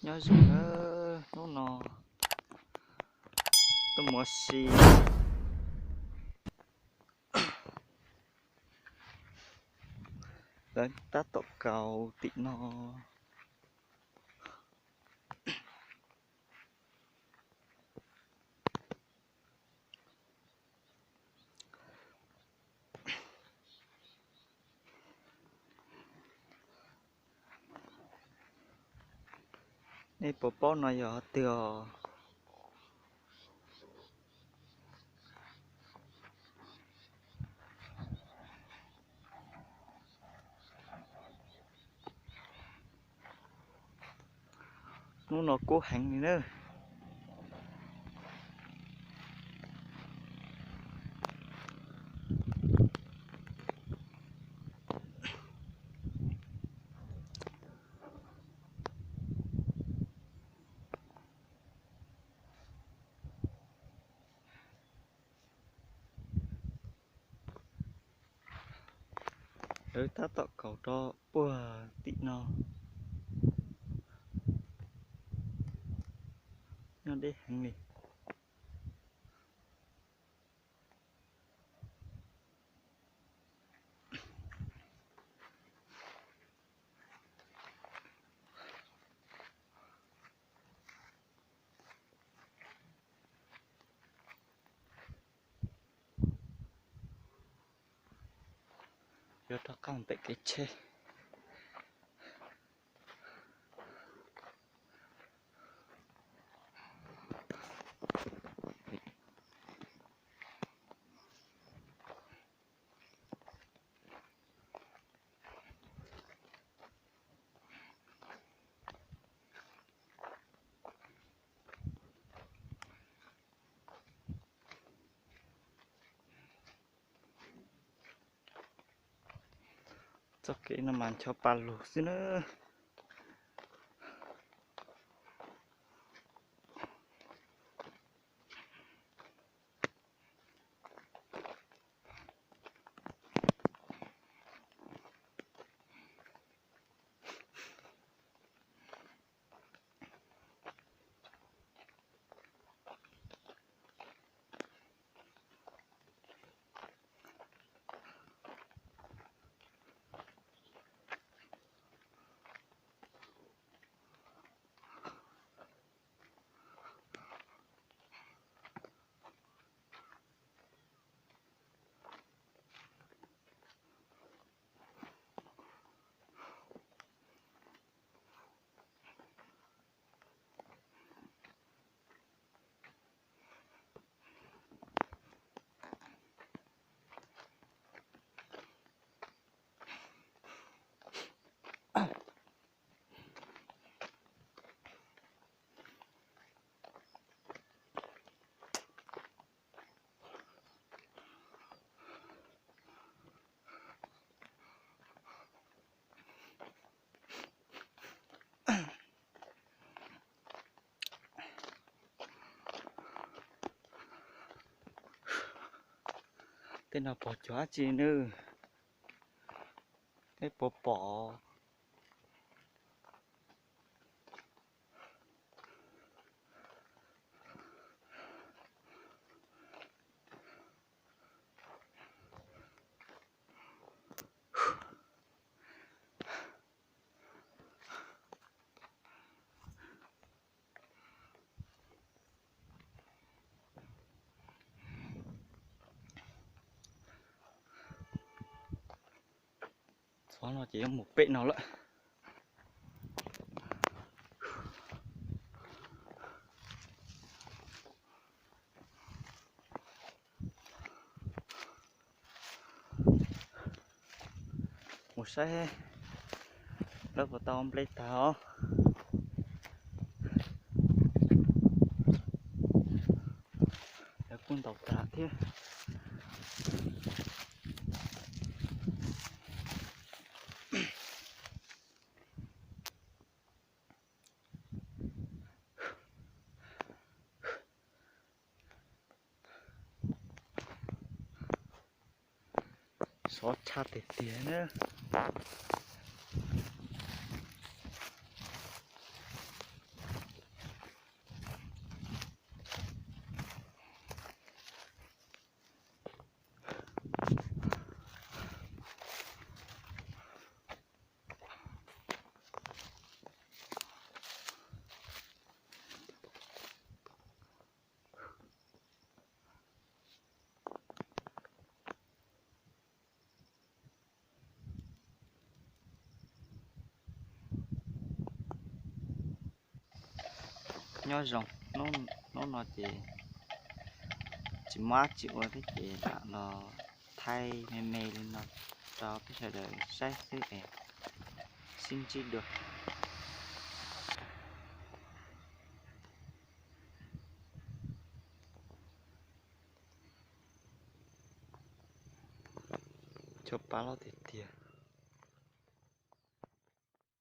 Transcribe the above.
Nyob zoo nawb, hnub no tuaj mus ua si. Lawv tab tom kaus tim no. Nej puas paub no yog qhov twg os? Hnub no kub heev li na. Lawv tab tom kaus rau puag tim no. Nyob deb heev li. Yuav rov qab pem kev tsheb. Txoj kev no mas ncho pa lug xwb na. Tej no pom cuag dab tsi nws, nej puas pom? Txhob no ces yuav mus pem no lawm. Mus saib lawv puas tau nplej tag os. Lawv kuj ntaus tag thiab. Sov tshaj tiag tiag na. Nyob zoo, hnub no ces tsis muaj dab tsi ua thiab ces lam los thaij me me li no rau peb sawv daws saib xwb es sib ntsib dua. Cov pab loj tiag tiag.